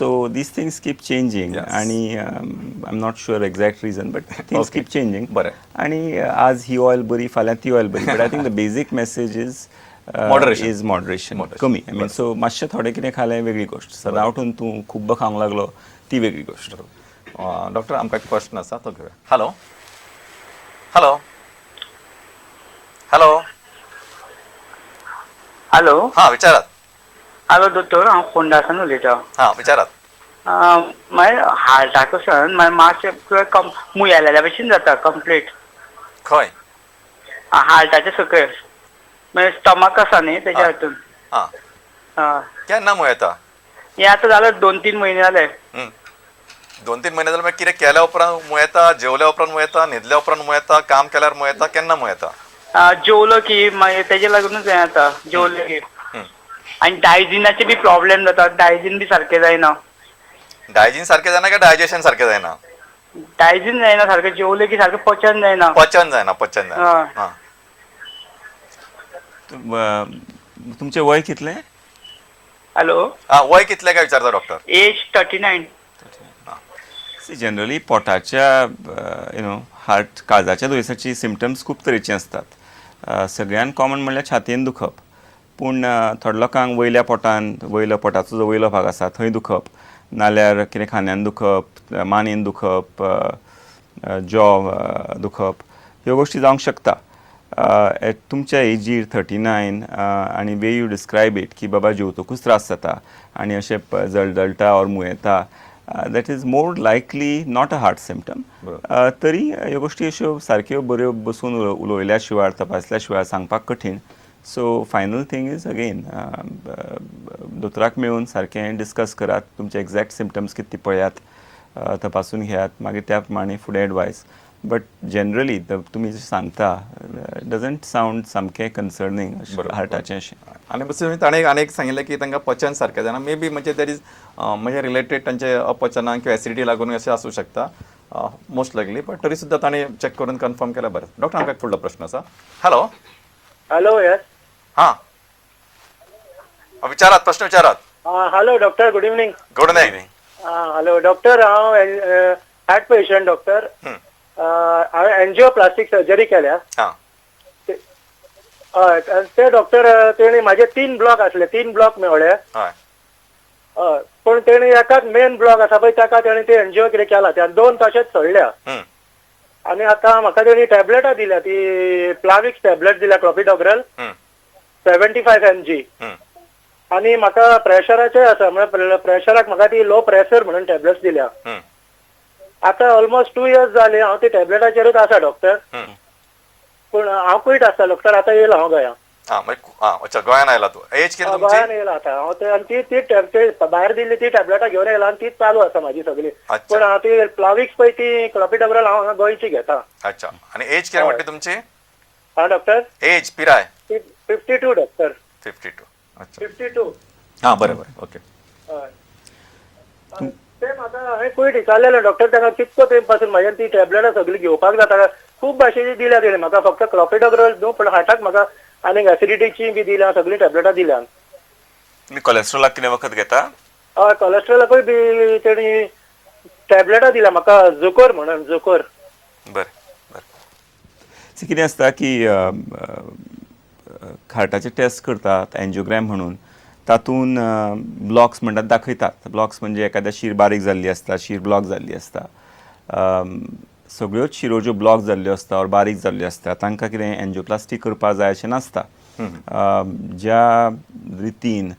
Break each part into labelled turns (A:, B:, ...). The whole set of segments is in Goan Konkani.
A: So these things keep changing आणि I am not sure exact reason, but things keep changing. आणि आज ही ऑयल बरी, फाल्यां ती ऑयल बरी, but I think the basic message is
B: Moderation.
A: Is moderation, कमी. I mean, सो मातशें थोडें कितें खालें वेगळी गोश्ट, सदां उठून तूं खूब्ब खावंक लागलो ती वेगळी गोश्ट.
B: डॉक्टर, आमकां एक प्रश्न आसा, तो घेवया. Hello, hello, hello.
C: हॅलो.
B: हां, विचारात.
C: हॅलो दोतोर, हांव फोंडासान उलयतां.
B: हां, विचारात.
C: मागीर हार्टाक वचून मागीर मातशें कम मुयेलेल्या भशेन जाता कंप्लीट.
B: खंय?
C: हार्टाच्या सकयल, मागीर स्टमक आसा न्ही तेज्या हातून. हय.
B: केन्ना मुयेता?
C: हें आतां जालें 2-3 म्हयने जाले.
B: 2-3 म्हयने जाले. मागीर कितें केल्या उपरांत मुयेता? जेवल्या उपरांत मुयेता, न्हिदल्या उपरांत मुयेता, काम केल्यार मुयेता, केन्ना मुयेता?
C: जेवलो की मागीर तेजे लागूनच हें जाता, जेवलें की. आनी डायजिनाचे बी प्रॉब्लेम जाता, डायजीन बी सारकें जायना.
B: डायजीन सारकें जायना काय डायजेशन सारकें जायना?
C: डायजीन जायना सारकें, जेवलें की सारकें पचन जायना.
B: पचन जायना, पचन जायना.
A: तुमचें वय कितलें?
C: हॅलो.
B: हां, वय कितलें काय विचारता डॉक्टर.
C: एज 39.
A: सी, जनरली पोटाच्या, you know heart, काळजाच्या दुयेंसाची सिमटम्स खूब तरेचे आसतात. सगळ्यान कॉमन म्हणल्यार छातयेन दुखप, पूण थोड्या लोकांक वयल्या पोटान, वयलो पोटाचो जो वयलो भाग आसा थंय दुखप, नाल्यार कितें खांद्यान दुखप, मानेन दुखप, जॉ दुखप, ह्यो गोश्टी जावंक शकता. एट तुमच्या एजीर 39 आनी वे you describe it की बाबा जेवतकूच त्रास जाता आनी अशें जळजळटा or मुयेता, that is more likely not a heart symptom. तरी ह्यो गोश्टी अश्यो सारक्यो बऱ्यो बसून उलयल्या शिवाय, तपासल्या शिवाय सांगपाक कठीण. So final thing is, again, दोतोराक मेळून सारकें डिस्कस करात, तुमचे एग्जॅक्ट सिमटम्स कितें ती पळयात, तपासून घेयात, मागीर त्या प्रमाणे फुडें एडवायस. बट जनरली तुमी जशें सांगता, डजंट सावंड सामकें कन्सर्नींग हार्टाचें अशें.
B: आनी बस ताणें आनी एक सांगिल्लें की तांकां पचन सारकें जायना. मे बी म्हणजे that is म्हणजे रिलेटेड तांचे अपचनाक किंवा एसिडिटी लागून अशें आसूं शकता मोस्ट लायकली, बट तरी सुद्दां ताणें चॅक करून कन्फर्म केल्यार बरें. डॉक्टर, आमकां एक फुडलो प्रश्न आसा. हॅलो.
D: हॅलो, येस.
B: हां, विचारात, प्रश्न विचारात.
D: Hello doctor, good evening.
B: Good evening.
D: Hello doctor, हांव हार्ट पेशंट डॉक्टर. हांवें एनजिओ प्लास्टीक सर्जरी केल्या. हय, ते डॉक्टर, तेणी म्हाजे तीन ब्लॉक आसले, तीन ब्लॉक मेवळे. हय, पूण तेणी एकाच मेन ब्लॉक आसा पळय, ताका तेणी ते एनजिओ कितें केला ते, आनी दोन तशेंच सोडल्या. आनी आतां म्हाका तेणी टॅबलेटां दिल्या, ती प्लाविक्स टॅबलेट दिल्या, क्लॉपिडोग्रल 75 mg. आनी म्हाका प्रेशराचें आसा, म्हळ्यार प्रेशराक म्हाका ती लो प्रेशर म्हणून टॅबलेट्स दिल्या. आतां ऑलमोस्ट 2 इयर्स जाले हांव ते टॅबलेटाचेरूच आसा डॉक्टर. पूण हांव कुवेट आसता डॉक्टर, आतां येयला हांव गोंया.
B: हां, मागीर हां, अच्छा, गोंयान आयला तूं. एज कितें तुमची?
D: गोंयान येयला आतां हांव ते, आनी ती ती टॅब ते भायर दिल्ली ती टॅबलेटां घेवन येयला आनी तीच चालू आसा म्हाजी सगळी. पूण हांव ती प्लाविक्स पळय, ती क्लॉपिडोग्रल हांव हांगा गोंयची घेता.
B: अच्छा, आनी एज कितें म्हणटी तुमची?
D: हां डॉक्टर?
B: एज, पिराय.
D: 52 डॉक्टर.
B: 52, अच्छा.
D: 52.
B: हां, बरें बरें ओके.
D: हय, ते म्हाका हांवें पयर विचारलेलें डॉक्टर तांकां, कितको तेंप पासून म्हाज्यान ती टॅबलेटां सगळीं घेवपाक जाता? खूब भाशेची दिल्या तेणें म्हाका, फक्त क्लॉपिडोग्रल न्हू, पूण हार्टाक म्हाका आनीक एसिडिटीची बी दिल्या, सगळीं टॅबलेटां दिल्या.
A: तुमी कोलेस्ट्रॉलाक कितें वखद घेता?
D: हय, कोलेस्ट्रॉलाकूय बी तेणी टॅबलेटां दिल्या म्हाका, जोकर म्हणून, जोकर.
A: बरें बरें सी, कितें आसता की हार्टाचे टेस्ट करतात, एन्जियोग्राम म्हणून, तातूंत ब्लॉक्स म्हणटात दाखयतात. ब्लॉक्स म्हणजे एखाद्या शीर बारीक जाल्ली आसता, शीर ब्लॉक जाल्ली आसता. सगळ्योच शिरो ज्यो ब्लॉक जाल्ल्यो आसता ऑर बारीक जाल्ल्यो आसता, तांकां कितें एन्जियोप्लास्टी करपाक जाय अशें नासता. ज्या रितीन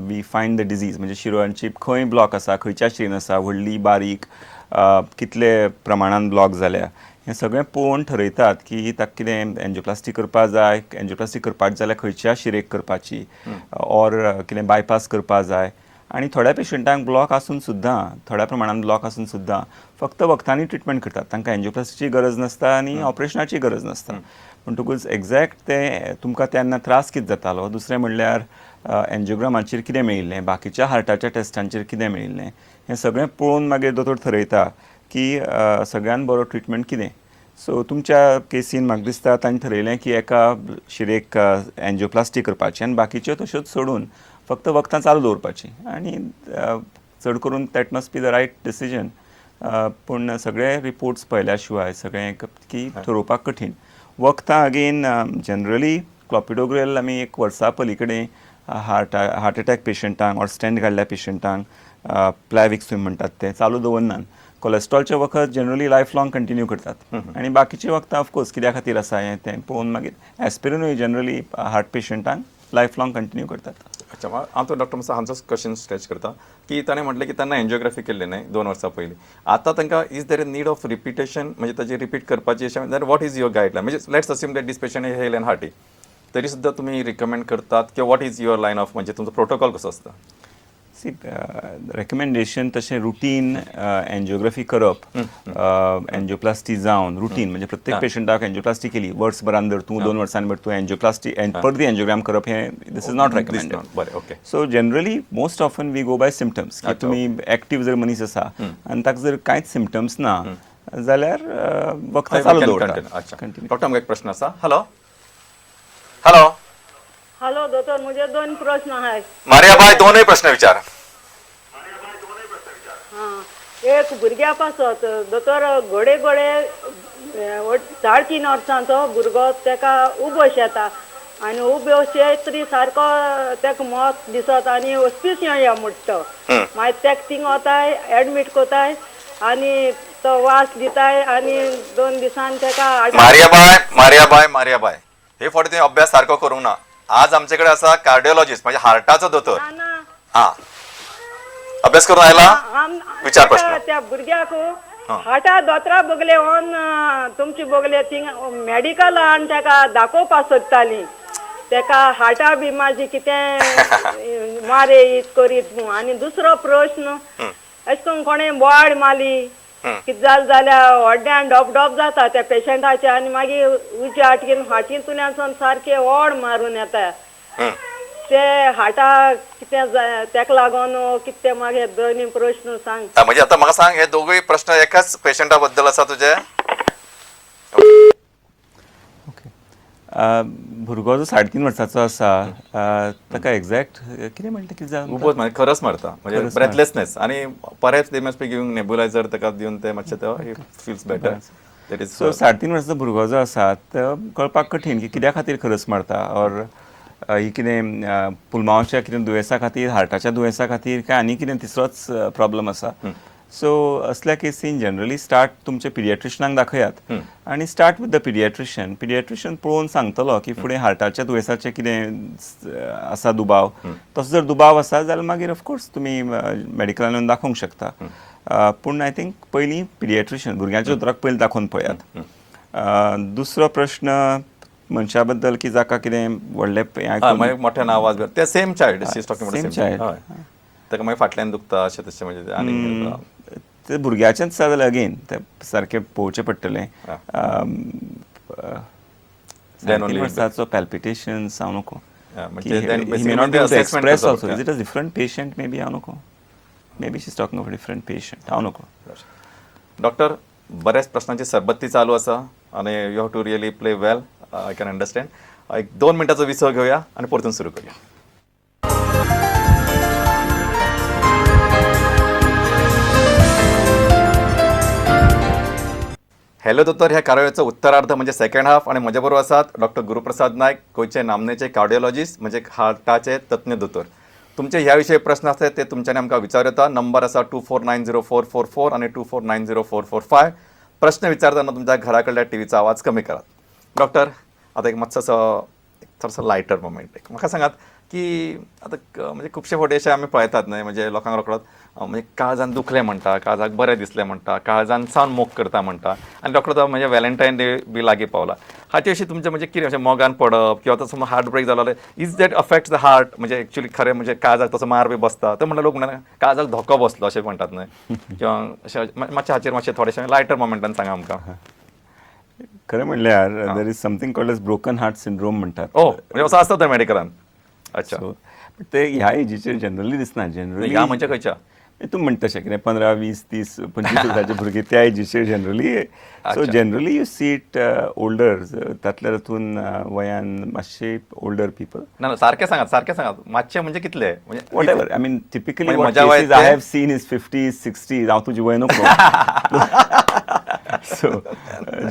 A: we find the disease, म्हणजे शिरोंची खंय ब्लॉक आसा, खंयच्या शिरेन आसा, व्हडली बारीक, कितले प्रमाणान ब्लॉक जाल्या, हें सगळें पळोवन ठरयतात की ताका कितें एन्जियोप्लास्टी करपाक जाय, एन्जियोप्लास्टी करपाक जाल्यार खंयच्या शिरेक करपाची, ऑर कितें बायपास करपाक जाय. आनी थोड्या पेशंटांक ब्लॉक आसून सुद्दां, थोड्या प्रमाणान ब्लॉक आसून सुद्दां फक्त वखदांनी ट्रिटमेंट करतात, तांकां एन्जियोप्लास्टीची गरज नासता आनी ऑपरेशनाची गरज नासता. म्हणटकूच एग्जॅक्ट ते तुमकां तेन्ना त्रास कितें जातालो, दुसरें म्हणल्यार एन्जियोग्रामाचेर कितें मेळिल्लें, बाकीच्या हार्टाच्या टेस्टांचेर कितें मेळिल्लें, हें सगळें पळोवन मागीर दोतोर थरयता की सगळ्यान बरो ट्रिटमेंट कितें. सो तुमच्या केसीन म्हाका दिसता तांणी थरयलें की एका शिरेक एन्जियोप्लास्टी करपाची आनी बाकीच्यो तश्योच सोडून फक्त वखदां चालू दवरपाची आनी चड करून that must be the right decision. पूण सगळे रिपोर्ट्स पळयल्या शिवाय सगळें की ठरोवपाक कठीण. वखदां अगेन जनरली क्लॉपिडोग्रेल आमी एक वर्सा पली कडेन हार्ट हार्ट अटॅक पेशंटांक ऑर स्टँट घाल्ल्या पेशंटांक, प्लॅविक्स तुमी म्हणटात ते चालू दवरनात. कोलेस्ट्रॉलचें वखद जनरली लायफ लाँग कंटिन्यू करतात आनी बाकीचीं वखदां ऑफकोर्स कित्या खातीर आसा हें तें पळोवन मागीर एस्पिरिनूय जनरली हार्ट पेशंटांक लायफ लाँग कंटिन्यू करतात.
B: अच्छा, हांव तो डॉक्टर मातसो हांचोच क्वेश्चन स्ट्रेच करता की ताणें म्हटलें की त्यांना एन्जिओग्राफी केल्ली न्हय 2 वर्सां पयलीं, आतां तांकां is there a need of repetition, म्हणजे ताची रिपीट करपाची अशें जाल्यार what is your guideline? म्हणजे let's assume that this patient hale and hearty, तरी सुद्दां तुमी रिकमेंड करतात किंवा what is your line of, म्हणजे तुमचो प्रोटोकॉल कसो आसता?
A: सी, रेकमेंडेशन तशें रुटीन एन्जिओग्राफी करप, एन्जिओप्लास्टी जावन रुटीन, म्हणजे प्रत्येक पेशंटाक एन्जिओप्लास्टी केली वर्सभरान धर तूं, 2 वर्सांनी भर तूं एन्जिओप्लास्टी परती एन्जिओग्राम करप हें this is not recommended.
B: बरें okay
A: So generally most often we go by symptoms, की तुमी एक्टीव जर मनीस आसा आनी ताका जर कांयच सिमटम्स ना जाल्यार वखदां चालू दवरता.
B: अच्छा.
A: कंटिन्यू.
B: डॉक्टर, आमकां एक प्रश्न आसा. Hello, hello.
E: हॅलो दोतोर, म्हजे दोन प्रश्न आहाय.
B: मारियाबाय, दोनूय प्रश्न विचार.
E: हां, एक भुरग्या पासत दोतोर, घोडे घोडे 3.5 वर्सांचो भुरगो, तेका उबस येता आनी उबस येत तरी सारको तेका मोत दिसत आनी वचपीच या म्हणटा. मागीर तेका थिंग वताय, एडमीट कोताय आनी तो वास दिताय आनी 2 दिसान तेका
B: मारियाबाय, मारियाबाय, मारियाबाय, हे फावटी तुवें अभ्यास सारको करूंक ना. आज आमचे कडेन आसा कार्डिओलॉजिस्ट, म्हणजे हार्टाचो दोतोर.
E: ना ना.
B: हा, अभ्यास करून आयला? विचार प्रश्न.
E: त्या भुरग्याक हाटा दोतरा बगले ऑन तुमची बगले थिंग मेडिकल हाडून तेका दाखोवपा सोदताली. तेका हार्टा बी माजी कितें मारे ईत करीत म्हूण. आनी दुसरो प्रश्न, अशें करून कोणें बोवाळ मारली कितें जालें जाल्यार व्हडल्यान डोप डोप जाता त्या पेशंटाचे आनी मागीर उज्या हाटीन हाटींतल्यान सारकें ओड मारून येता. ते हार्टा कितें तेका लागून कितें तें मागीर दोनी प्रश्न सांग.
B: हा, म्हणजे आता म्हाका सांग, हे दोगूय प्रश्न एकाच पेशंटा बद्दल आसा तुजे?
A: ओके, भुरगो जो 3.5 वर्साचो आसा, ताका एग्जॅक्ट कितें म्हणटा, कितें जाता?
B: उबोच म्हणजे खरस मारता, म्हणजे
A: खरस.
B: ब्रेथलेसनेस आनी perhaps they must be giving nebulizer ताका दिवन ते मातशें तो feels better, that is.
A: So 3.5 वर्साचो भुरगो जो आसा तो कळपाक कठीण की कित्या खातीर खरस मारता ऑर ही कितें पुलमांवच्या कितें दुयेंसा खातीर, हार्टाच्या दुयेंसा खातीर काय आनी कितें तिसरोच प्रॉब्लम आसा. सो असल्या केसीन जनरली स्टार्ट तुमच्या पिडियाट्रिशनाक दाखयात आनी start with the pediatrician. Pediatrician पळोवन सांगतलो की फुडें हार्टाच्या दुयेंसाचें कितें आसा दुबाव. तसो जर दुबाव आसा जाल्यार मागीर ऑफकोर्स तुमी मेडिकलान येवन दाखोवंक शकता. पूण I think पयलीं पिडियाट्रिशियन, भुरग्यांच्या दोतोराक पयलीं दाखोवन पळयात. दुसरो प्रश्न मनशा बद्दल की जाका कितें व्हडलें हें आयकून
B: मागीर मोठ्यान आवाज बी, ते same child she is talking.
A: Same child.
B: ताका मागीर फाटल्यान दुखता अशें तशें, म्हणजे ते आनी
A: ते भुरग्याचेंच आसा जाल्यार अगेन ते सारकें पळोवचें पडटलें.
B: Then
A: 3.5
B: only
A: वर्साचो पॅल्पिटेशन्स हांव नको.
B: म्हणजे then
A: may not
B: basically
A: be
B: assessment
A: express
B: करचो
A: ऑल्सो.
B: पडटा.
A: Is it a different patient maybe? हांव नको, maybe she is talking of different patient, हांव नको.
B: डॉक्टर, बऱ्याच प्रश्नांची सरबत्ती चालू आसा आनी you have to really play well, I can understand. एक 2 मिनटाचो विसव घेवया आनी परतून सुरू करूया. हॅलो दोतोर ह्या कार्यावळीचो उत्तरार्ध म्हणजे सेकंड हाफ आणि म्हज्या बरोबर आसात डॉक्टर गुरुप्रसाद नायक, गोंयचे नामनेचे कार्डिओलॉजिस्ट, म्हणजे हार्टाचे तज्ञ दोतोर. तुमचे ह्या विशयी प्रश्न आसतात ते तुमच्यानी आमकां विचारू येता. नंबर आसा 2490444 आणि 2490445. प्रश्न विचारताना तुमच्या घरा कडल्या टीव्हीचा आवाज कमी करात. डॉक्टर, आता एक मातसो असो एक थोडोसो लायटर मोमेंट. एक म्हाका सांगात की आतां म्हणजे खुबशे फावटी अशे आमी पळयतात न्हय, म्हणजे लोकांक रोखडोच म्हणजे काळजान दुखलें म्हणटा, काळजाक बरें दिसलें म्हणटा, काळजान सावन मोग करता म्हणटा. आनी डॉक्टर, आतां म्हणजे व्हॅलेंटायन डे बी लागीं पावला, हाचे विशीं तुमचें म्हणजे कितें अशें मोगान पडप किंवा तसो हार्ट ब्रेक जालो जाल्यार is that affect the heart? म्हणजे एक्चुली खरें म्हणजे काळजाक तसो मार बी बसता तो म्हणटा, लोक म्हणटा काळजाक धक्को बसलो अशें म्हणटात न्हय, किंवा अशें मातशें हाचेर मातशें थोडेशें लायटर मोमेंटान सांगा आमकां.
A: खरें म्हणल्यार there is something called as broken heart syndrome म्हणटात.
B: ओ, म्हणजे असं आसता तर मेडिकलान? अच्छा.
A: सो ते ह्या एजीचेर जनरली दिसना जनरली.
B: ह्या म्हणजे खंयच्या?
A: तूं म्हणटा तशें कितें 15, 20, 30, 25 वर्साचे भुरगे त्या एजीचेर generally. So generally you see it older, तातल्या तातून वयान मातशे ओल्डर पिपल.
B: ना ना, सारकें सांगात, सारकें सांगात. मातशें म्हणजे कितले म्हणजे?
A: Whatever, I mean, typically
B: म्हणजे
A: what
B: म्हज्या
A: cases
B: वयाचे-
A: I have seen is 50s, 60s. हांव तुजी वय नको. So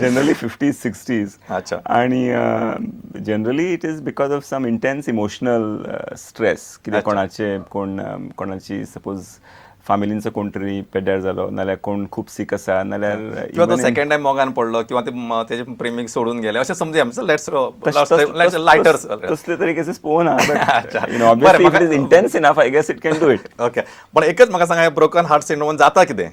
A: generally 50s, 60s. आणि generally it is because of some intense emotional stress. कितें कोणाचे कोण कोणाची सपोज फामिलींचो कोण तरी पेड्ड्यार जालो, नाल्यार कोण खूब सीक आसा, नाल्यार
B: किंवा तो
A: even in-
B: second time मोगान पडलो किंवा ते तेजे प्रेमीक सोडून गेले अशें समजुया. Let's lighter.
A: तसले तरी केसीस पळोवना, बट you know,
B: बरें,
A: ऑब्वियसली if
B: म्हाका-
A: it is intense enough, I guess it can do it.
B: Okay, पण एकच म्हाका सांगा, ब्रोकन हार्ट सिंड्रोमान जाता कितें?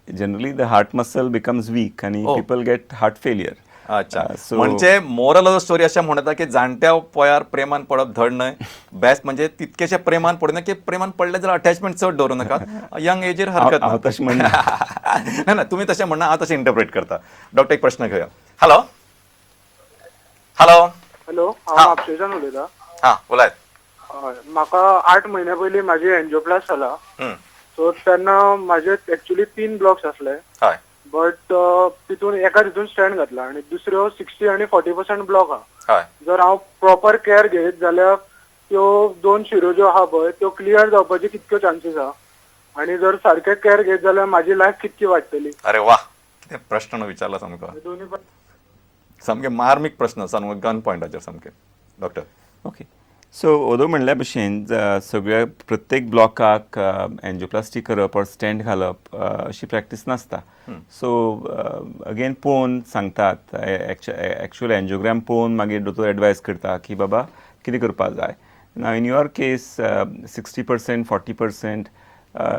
A: Generally the heart muscle becomes weak आणि people get heart failure.
B: अच्छा, म्हणजे मोरल ऑफ स्टोरी अशें म्हणटा की जाणट्या वयार प्रेमान पडप धड न्हय. बेस्ट म्हणजे तितकेशे प्रेमान पडू नका की प्रेमान पडले जाल्यार अटॅचमेंट चड दवरूं नाका. यंग एजीर हरकत
A: हांव तशें म्हणना.
B: ना ना, तुम्ही तशें म्हणना, हांव तशें इंटरप्रेट करता. डॉक्टर, एक प्रश्न घेवया. Hello, hello.
D: हॅलो, हांव म्हापशेच्यान उलयतां.
B: हां, उलयात.
D: हय, म्हाका 8 म्हयन्या पयलीं म्हाजी एन्जियोप्लास्ट जाला. सो तेन्ना म्हाजे एक्चुली तीन ब्लॉक्स आसले, बट तितून एका तितून स्टँड घातला आणि दुसऱ्यो 60 आणि 40% ब्लॉक आहा. जर हांव प्रॉपर केअर घेत जाल्यार त्यो दोन शिरो ज्यो आहा पळय, त्यो क्लियर जावपाचे कितक्यो चान्सीस आहा आणि जर सारके केअर घेत जाल्यार म्हाजी लायफ कितकी वाडटली?
B: अरे वा, कितें प्रश्न विचारला सामको.
D: दोन्ही पण.
B: सामके मार्मीक प्रश्न, सामको गन पॉयंटाचेर सामके, डॉक्टर.
A: ओके, सो ओदो म्हणल्या भशेन सगळ्या प्रत्येक ब्लॉकाक एन्जियोप्लास्टी करप ऑर स्टँड घालप अशी प्रॅक्टीस नासता. सो अगेन पळोवन सांगतात, एक्चुअल एन्जियोग्राम पळोवन मागीर दोतोर एडवायज करता की बाबा कितें करपाक जाय. Now in your case 60%, 40%,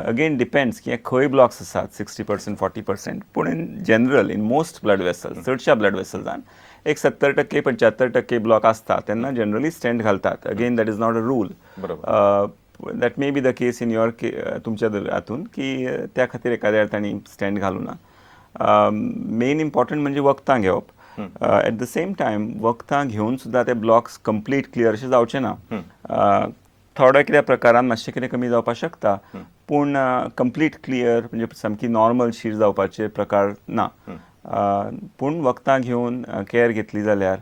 A: again depends की हे खंय ब्लॉक्स आसात, 60%, 40%. पूण in general, in most blood vessels, चडश्या ब्लड वेसल्सान एक 70%, 75% ब्लॉक आसता तेन्ना जनरली स्टँड घालतात. Again, that is not a rule. That may be the case in your तुमच्या हातून की त्या खातीर एखाद्या तांणी स्टँड घालूना. मेन इम्पॉर्टंट म्हणजे वखदां घेवप. एट the same time वखदां घेवन सुद्दां ते ब्लॉक्स कंप्लीट क्लियर अशें जावचें ना. थोड्या कित्या प्रकारान मातशें कितें कमी जावपाक शकता, पूण कंप्लीट क्लियर म्हणजे सामकी नॉर्मल शीर जावपाचे प्रकार ना. पूण वखदां घेवन केअर घेतली जाल्यार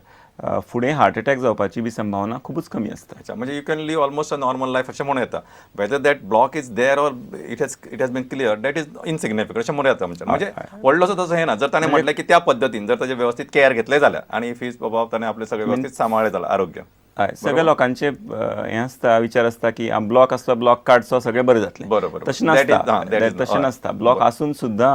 A: फुडें हार्ट एटॅक जावपाची बी संभावना खुबूच कमी आसता.
B: अच्छा, म्हणजे you can live almost a normal life अशें म्हणूं येता. Whether that block is there or it has been clear, that is insignificant अशें म्हणूं येता आमच्यान. म्हणजे व्हडलोसो तसो हें ना, जर ताणें म्हटलें की त्या पद्दतीन जर ताजें वेवस्थीत केअर घेतलें जाल्यार आनी if is बाबा ताणें आपलें सगळें वेवस्थीत सांबाळ्ळें जाल्यार आरोग्य.
A: हय, सगळ्या लोकांचे हें आसता, विचार आसता की ब्लॉक आसलो, ब्लॉक काडचो, सगळें बरें जातलें. तशें
B: That is-
A: नासता.
B: हा, that is-
A: तशें नासता. ब्लॉक आसून सुद्दां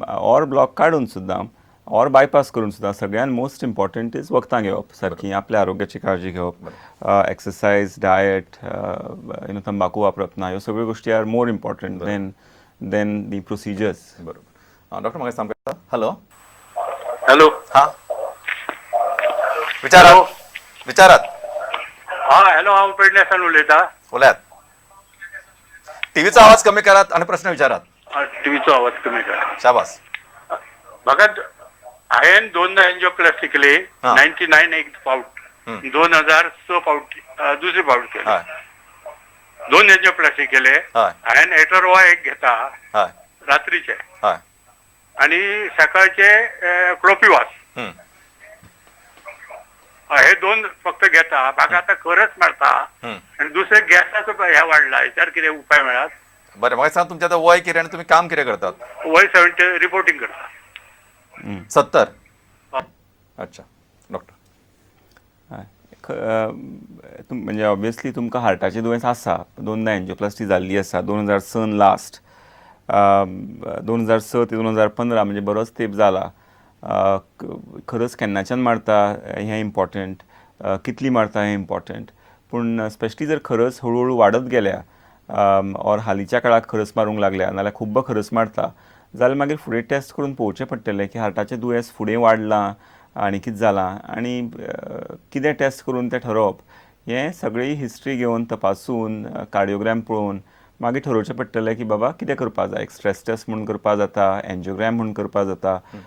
A: ऑर ब्लॉक काडून सुद्दां ऑर बायपास करून सुद्दां सगळ्यान मोस्ट इम्पॉर्टंट is वखदां घेवप सारकी, आपल्या आरोग्याची काळजी घेवप, एक्सरसायज, डायट, you know, तंबाकू वापरप ना. ह्यो सगळ्यो गोश्टी are more important than the procedures.
B: बरोबर. डॉक्टर, म्हाका सामकें, हॅलो.
F: हॅलो.
B: हां, विचारात, विचारात.
F: हा, हॅलो, हांव पेडण्यासान उलयता.
B: उलयात. टीव्हीचा आवाज कमी करात आणि प्रश्न विचारात.
F: टीव्हीचो आवाज कमी करा.
B: शाबास.
F: म्हाका हांवें दोनदा एन्जियोप्लास्टी केली. 99 एक फावट, 2006 फावट दुसरी फावट केली. दोन एन्जियोप्लास्टी केले. हांवें एटरवा एक घेता रात्रीचे आणि सकाळचे क्लोपिवास. हे दोन फक्त घेता. म्हाका आता खरंच मारता आणि दुसरे गॅसाचो हे वाडला. हेच्यार कितें उपाय मेळत?
B: बरं, म्हाका सांग, तुमचें आतां वय कितें आनी तुमी काम कितें करतात?
F: वय 70, रिपोर्टिंग करता.
B: 70. अच्छा, डॉक्टर.
A: हय. म्हणजे ऑब्वियसली तुमकां हार्टाचें दुयेंस आसा, दोनदा एन्जियोप्लास्टी जाल्ली आसा, 2006 लास्ट, 2006 ते 2015 म्हणजे बरोच तेंप जाला. खरंच केन्नाच्यान मारता हें इम्पॉर्टंट, कितली मारता हें इम्पॉर्टंट. पूण स्पेशली जर खरस हळू हळू वाडत गेल्या ऑर हालींच्या काळाक खरस मारूंक लागल्या, नाल्यार खूब्ब खरस मारता जाल्यार मागीर फुडें टेस्ट करून पळोवचें पडटलें की हार्टाचें दुयेंस फुडें वाडलां आनी कितें जालां आनी कितें टेस्ट करून तें ठरोवप. हें सगळी हिस्ट्री घेवन, तपासून, कार्डियोग्राम पळोवन मागीर ठरोवचें पडटलें की बाबा कितें करपा जाय. स्ट्रेस टेस्ट म्हूण करपा जाता, एन्जियोग्राम म्हूण करपा जाता.